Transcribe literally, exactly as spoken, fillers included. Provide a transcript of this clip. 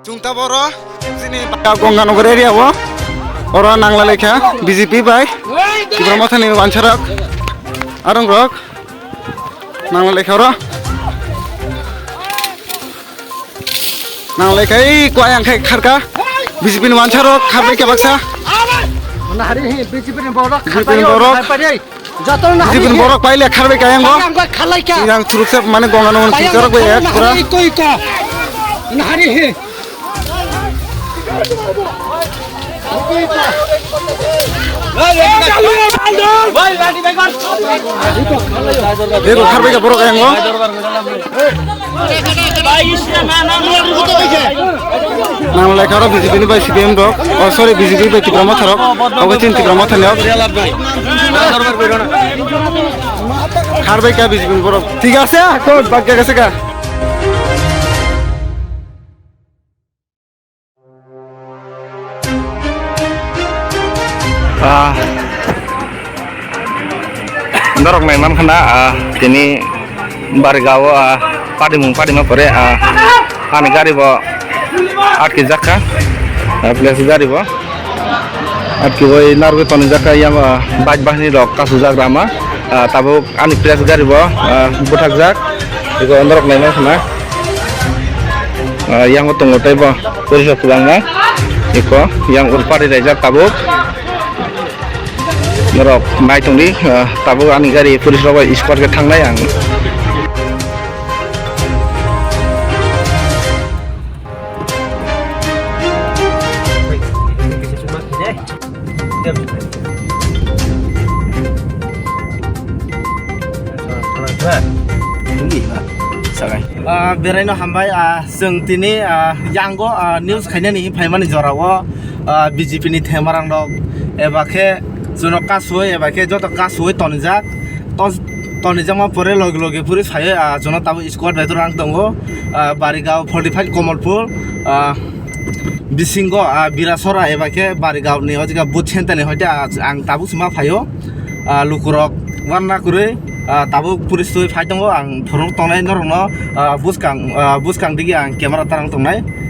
Chwng taboro chini Gonganagar area o oro nangla lekha B J P bai Tipra Mothani wansarok arong rok nangla lekha oro nangla lekha ei kwayang khai kharka B J P ni wansarok kharbai khe baksa Nahari hi B J P ni borok B J P ni borok. Joto na B J P ni borok paile kharbai kayang go. Bayang go khalai kha. Yang churuk se mane Gonganagar ni churuk bai ek pura. Koi ko. Nahari he. Eko kharbai kha borok kayang go. Nang lekha oro B J P ni bai C P M rok, oh sorry, B J P bai Tipra Motha rok, obo chini Tipra Motha ni rok. Kharbai kha B J P ni borok. Thik ase, to bak gase ka. Ah, norok nai mankha na, ah, tini Barigao, ah, padimung padima pore, ah, ani gari bo atki jakha, ah, place gari bo atki bai narwgwi toni jakha, yang, ah, bike bahini rok kasu jak rama, ah, tabuk ani place gari bo, ah, buthak jak, iko norok nai mankha na. Ah, yang tongo tei bo. Police rok kwbangma eko yang ur pari raijak tabuk. Norok nai tongdi, ah, tabuk ani gari police rok bai escort khe thangnai ang. Ah, beraino hambai, ah, chwng tini, ah, yango, ah, news khainani phaimani jorao, ah, B J P ni themarang rok eba khe chwngno kasui eba khe joto kasui tonijak. Tos-, tonijakma pore loge loge puri sai, ah, chwngno tabuk squad bai rang tongo, ah, Barigao forty five Komolpur, ah, bisingo, ah, Birasora eba khe Barigao ni o jaga booth center ni hoite, ah, ang tabuk sima phaio, ah, lukurok wanna kwrwi, ah, tabuk police twi phai tongo, ang phuruk tongnai norokno, ah, buskang, ah, buskang digi ang camera tarang tongnai.